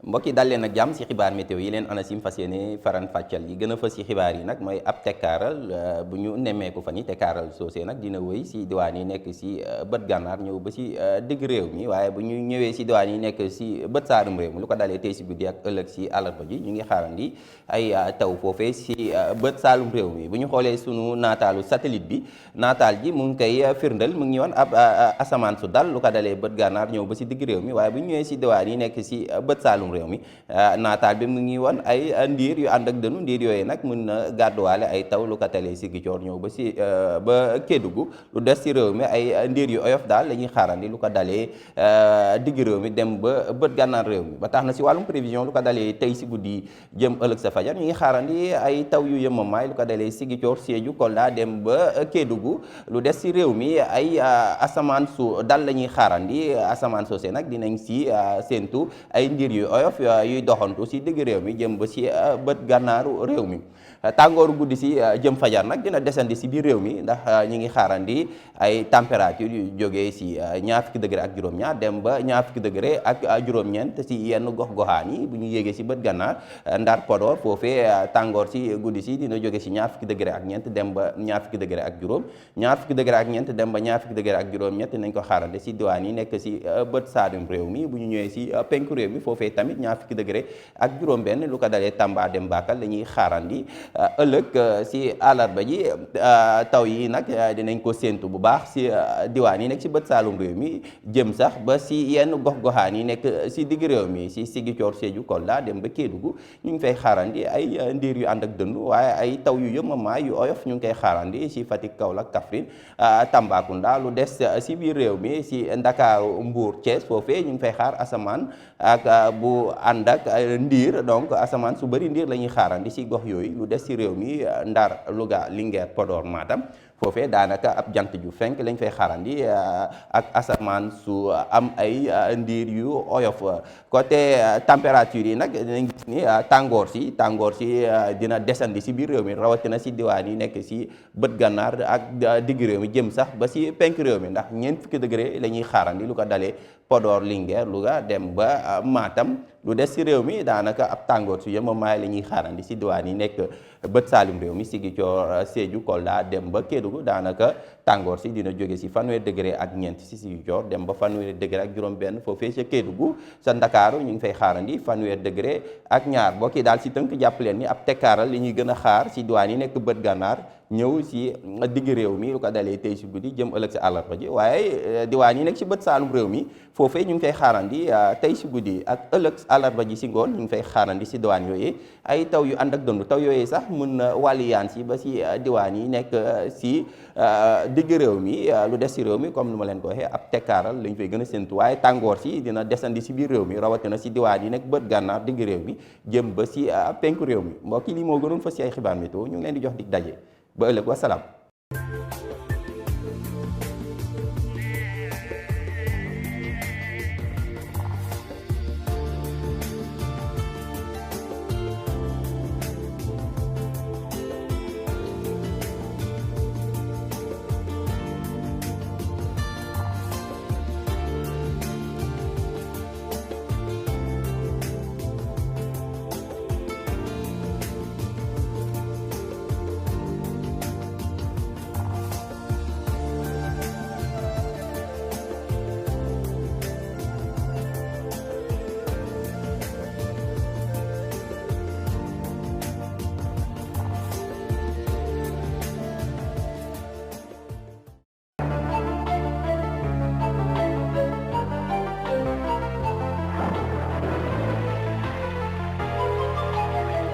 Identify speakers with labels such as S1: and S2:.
S1: mbokk yi dal leen ak jàmm si xibaar météo yi leen ANACIM fas yéene faran fàccal yi gën a fës si xibaar yi nag mooy ab tekkaaral bu ñu nemmeeku fan yi tekkaaral soosé nag dina wëy si diwaan yi nekk si bët gànnaar ñëw ba si digg réew mi waaye bu ñu ñëwee si diwaan yi nekk si bët saalum réew mi lu ko dalee tey si guddi ak ëllëg si àllarba ji ñu ngi xaarandi ay taw foofee si bët saalum réew mi bu ñu xoolee sunu naataalu satellite bi naataal ji mu ngi koy firndal mu ngi woon ab asamaan su dal lu ko dalee bët gànnaar ñëw ba si digg réew mi waaye bu ñu ñëwee si diwaan yi nekk si bët saalum réew mi naataal bi mu ngi woon ay ndiir yu ànd ak dënu ndiir yooyu nag mën na gàdduwaale ay taw lu ko talee si Ziguinchor ñëw ba si ba Kédougou lu des si réew mi ay ndiir yu oyof daal la ñuy xaarandi lu ko dalee digg réew mi dem ba bët gànnaar réew mi ba tax na si wàllum prévision lu ko dalee tey si guddi jëm ëllëg sa fajar ñu ngi xaarandi ay taw yu yëmamaay lu ko dalee si Ziguinchor Sédhiou Kolda dem ba Kédougou lu des si réew mi ay asamaan su dal la ñuy xaarandi asamaan soosé nag dinañ si séentu ay ndiir yu oyof yuy doxantu si digg réew mi jëm ba si bët gànnaaru réew mi tàngooru guddi si jëm fajar nag dina desandi si biir réew mi ndax ñi ngi xaarandi ay température yu jógee si ñaar fukki degré ak juróom-ñaar dem ba ñaar fukki degré ak juróom-ñeent si yenn gox-goxaan yi bu ñu yéegee si bët gànnaar Ndar Podor foofee tàngoor si guddi si dina jóge si ñaar fukki degré ak ñeent dem ba ñaar fukki degré ak juróom ñaar fukki degré ak ñeent dem ba ñaar fukki degré ak juróom-ñett nañ ko xaarandi si diwaan yi nekk si bët saalum réew mi bu ñu ñëwee si penku réew mi foofee tamit ñaar fukki degré ak juróom-benn lu ko dalee Tamba dem Bakal la ñuy xaarandi ëllëg si àllarba ji taw yi nag dinañ ko séentu bu baax si diwaan yi nekk si bët saalum réew mi jëm sax ba si yenn gox-goxaan yi nekk si digg réew mi si Ziguinchor Sédhiou Kolda dem ba Kédougou ñu ngi fay xaarandi ay ndiir yu ànd ak dënnu waaye ay taw yu yëmamaay yu oyof ñu ngi koy xaarandi si Fatick Kaolack Kaffrine Tambacounda lu des si biir réew mi si Ndakaaru Mbour Thiès foofee ñu ngi fay xaar asamaan ak bu ànd ak ndiir donc asamaan su bëri ndiir la ñuy xaarandi si gox yooyu lu des si réew mi Ndar Louga Linguère Podor Matam foofee daanaka ab jant ju fenk lañ fay xaarandi ak asamaan su am ay ndiir yu oyof côté température yi nag dinañ gis ni tàngoor si dina desandi si biir réew mi rawatina si diwaan yi nekk si bët gànnaar ak digg réew mi jëm sax ba si penk réew mi ndax ñeent fukki degré la ñuy xaarandi lu ko dalee Podor Linguère Louga dem ba Matam lu des si réew mi daanaka ab tàngoor su yemamaay la ñuy xaarandi si diwaan yi nekk bët saalum réew mi Ziguinchor Sédhiou Kolda dem ba Kédougou daanaka tàngoor si dina jóge si fanweeri degré ak ñeent si Ziguinchor dem ba fanweeri degré ak juróom-benn foofee sa Kédougou sa Ndakaaru ñu ngi fay xaarandi fanweeri degré ak ñaar boo kii daal si tënk jàpp leen ni ab tekkaaral li ñuy gën a xaar si diwaan yi nekk bët gànnaar ñëw si digg réew mi lu ko dalee tey si guddi jëm ëllëg si àllarba ji waaye diwaan yi nekk si bët saalum réew mi foofee ñu ngi fay xaarandi tey si guddi ak ëllëg àllarba ji si ngoon ñu ngi fay xaarandi si diwaan yooyu ay taw yu ànd ak dëndu taw yooyu sax mën na wàlliyaan si ba si diwaan yi nekk si digg réew mi lu des si réew mi comme ni ma leen ko waxee ab tekkaaral lañ fay gën a séntu waaye tàngoor si dina desandi si biir réew mi rawatina si diwaan yi nekk bët gànnaar digg réew mi jëm ba si penku réew mi mbokk yi lii moo gënoon fa si ay xibaar météo ñu ngi leen di jox dig daje ba ëllëg wasalaam